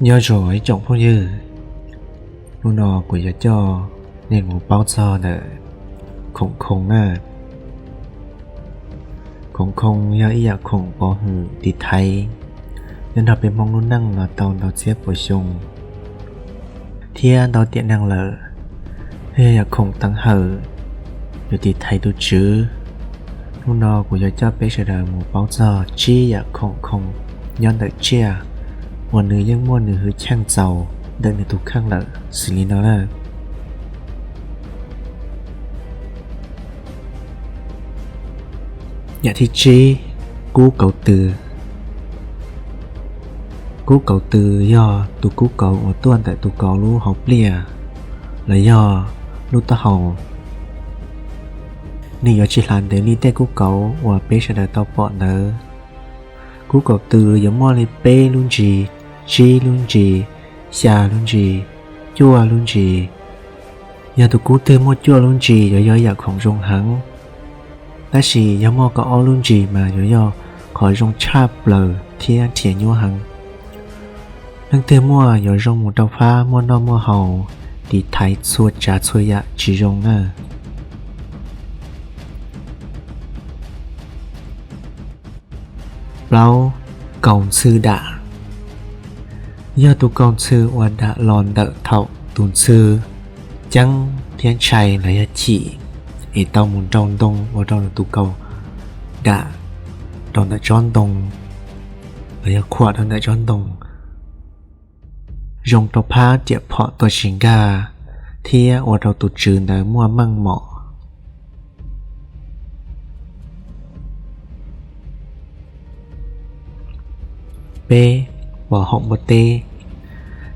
Nyob zoo ib tsoom phooj ywg, hnub no kuv yuav coj nej mus paub txog ntawm khoom khoo na. Khoom khoo yog ib yam khoom pov hwm tiv thaiv nyob nrog peb Hmoob lub neej los tau ntau txhiab puas xyoo thiab ntau tiam neeg lawm, yog yam khoom teev hawm yuav tiv thaiv tus tswv. Hnub no kuv yuav coj peb sawv daws mus paub txog tsib yam khoom khoo nyob ntawm tsiaj uas nws yeej muaj nws hwj chim txaus ntawm nws tus kheej lawm xws li no na. Yam thib tsib, kub kauv tw. Kub kauv tw yog tus kub kauv uas tuaj ntawm tus kauv lub hauv pliaj los yog lub taub hau. Nws yuav tsis hlav ntev li tej kub kauv uas peb sawv daws tau pom ntawd. Kub kauv tw yuav muaj li peb lub ntsis, tsib lub ntsis, xya lub ntsis, cuaj lub ntsis. Yog tus kub twg muaj cuaj lub ntsis yuav yog yam khoom zoo heev, tab sis yog muaj kaum ob lub ntsis mas yuav yog qhov zoo tshaj plaws thiab nrhiav nyuaj heev. Leej twg muaj yuav zoo mus rau phab muaj noj muaj haus, tiv thaiv txhua tsav txhua yam tsis zoo na. Plaub, kaus ntxhw dam. Yog tus kaus ntxhw uas dam los ntawm thaum tus ntxhw ceeb thiab ntshai los yog chim es tau mus nrau ntoo ua rau tus kaus dam rau ntawm tsob ntoo los yog khuam rau ntawm tsob ntoo, zoo rau phab riam phom tua tsis nkag thiab ua rau tus tswv ntawd muaj meej mom. Peb, pov haum npua teb.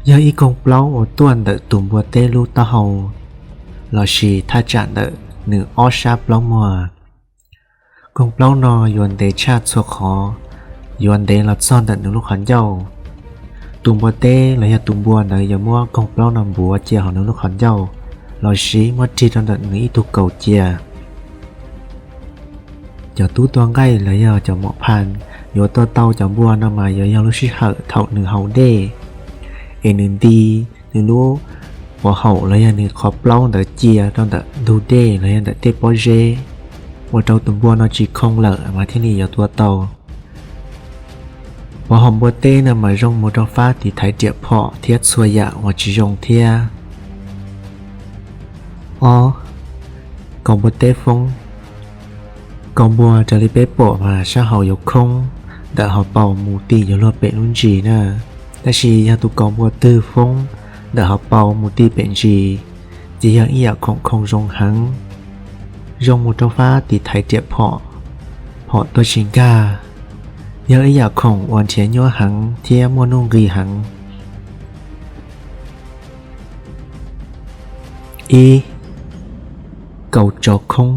Yog ib koog plaub uas tuaj ntawm tus npua teb lub taub hau lossis thaj tsam ntawm nws ob sab plaub muag. Koog plaub no yuav ntev tshaj txhua qhov, yuav ntev los txog ntawm nws lub qhov ncauj. Tus npua teb los yog tus npua ntawd yuav muab koog plaub no npuav cia hauv nws lub qhov ncauj lossis muab rig rau ntawm nws ib tug kaus cia. Cov tub tua nqaij los yog cov mom phas yuav tua tau cov npua no mas yuav yog lub sij hawm thaum nws haus dej, es nws nti nws lub pov haum los yog nws qhov plaub ntawd cia rau ntawm ntug dej los yog ntawm tej pob zeb, ua rau tus npua no tsis khoo lawm mas thiaj li yuav tua tau. Pov haum npua teb no mas zoo mus rau fab tiv thaiv riam phom thiab txhua yam uas tsis zoo thiab. Ob, kaus npua teb foob. Kaus npua raws li peb pom mas sab hauv yuav khoob ntawm hauv paus mus ti yuav luag pem lub ntsis na. Tab sis yog tus kaus npua twg foob ntawm hauv paus mus ti pem ntsis, ces yog ib yam khoom khoo zoo heev, zoo mus rau fab tiv thaiv riam phom, phom tua tsis nkag, yog ib yam khoom uas nrhiav nyuaj heev thiab muaj nuj nqis heev. Ib, kaus tsov khoob.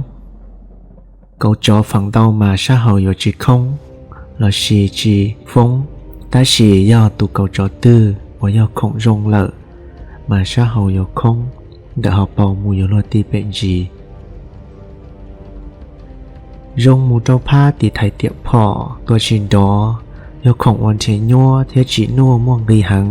Kaus tsov feem ntau mas sab hauv yuav tsis khoob lossis tsis foob, tab sis yog tus kaus tsov twg uas yog khoom zoo lawm mas sab hauv yuav khoob ntawm hauv paus mus yuav luag ti pem ntsis. Zoo mus rau phab tiv thaiv riam phom, tua tsis nrov, yog khoom uas nrhiav nyuaj thiab tsim nuaj muaj nqis heev,